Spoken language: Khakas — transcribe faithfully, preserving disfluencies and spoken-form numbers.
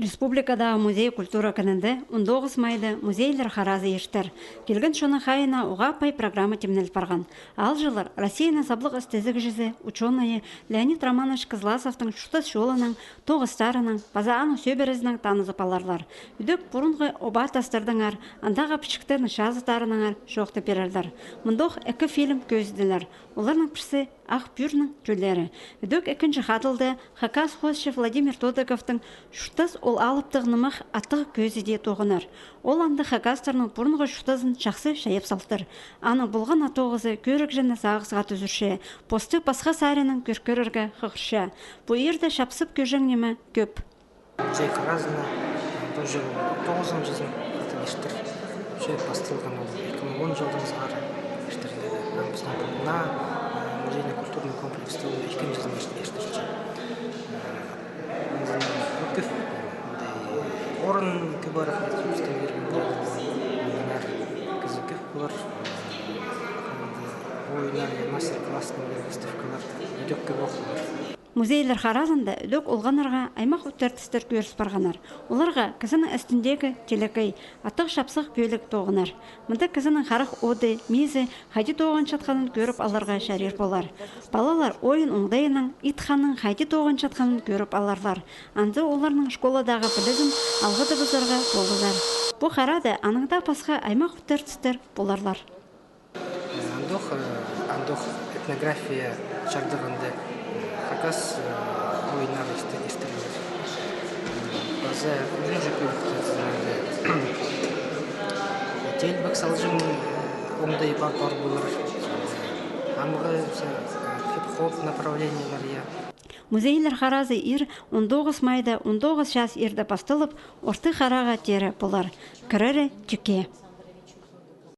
Республикадағы музей культура кінінде он тоғыс майда музейлер харазы иртер. Килген чонның хайиина уғаа пай программа тимнеліп парған. Аалҷылар Россияның саблығ істезігҷізі, учёнайы Леонид Романович Кызласовтың чуртас чолынаң, тоғыстарынаң паза аның сӧбірезінең танызып аларлар. Ідӧк пурунғы оба тастардаңар, андағы пічіктернің чазыттарынаңар чоохтап пирерлер. Мындох ікі фильм кӧзіділер. Оларның пірсі «Ах пӱӱрнің тӧллері». Ідӧк ікінҷі хадылда хакас хоосчы Владимир Тодыковтың чуртас ол алыптығ нымах аттығ кӧзіде тоғынар. Ол анда хакастарның пурунғы чуртазын чахсы чайап салтыр. Аның полған на тоғызы кӧрігҷіні сағысха тӱзірче, посты пасха саринаң кӧркерерге хығырча. Пу иирде чапсып кӧрҷең ниме кӧп. Музей харазына, э, пу чыл тоғызынҷызын хатап иртір. Вообще пасталған ол ікі муң он чылдаң сығара иртіріледі. Ам пістің пу мына, э, музейно-культурный комплекста ол ікінҷізін ирт-, иртірче. Э, анзын кӧп, мындай орын кӧп арах, ресурстар бирген, мыннар кізі кӧп полар. Анда ойыннар, мастер-класстар, выставкалар ідӧк кӧп ох полар. Музейлер харазында ідӧк олғаннарға аймах ӧткіртістер кӧріс парғаннар. Оларға кізінің істіндегі телекей, аттығ чапсых пӧлік тоғынар. Мында кізінің харах оды, мизі хайди тоғынчатханын кӧріп аларға чарир полар. Палалар ойын оңдайынаң ит ханның хайди тоғынчатханын кӧріп аларлар. Анзы оларның школадағы пілізін алғыдыбызарға полызар. Пу харада анаң даа пасха аймах ӧткіртістер поларлар. Андох, э, андох этнография чардығында, э, хакас, э, ойыннары иртірілер. Паза ӱзінҷі пӧлікте, э, теелбек салҷаң, э, оңдай пар, пар полар. Амғы, э, хип-хоп направлениелер, я. Музейлер харазы иир он тоғыс майда он тоғыс час иирде пасталып, орты хараға теере полар. Кірері тикке.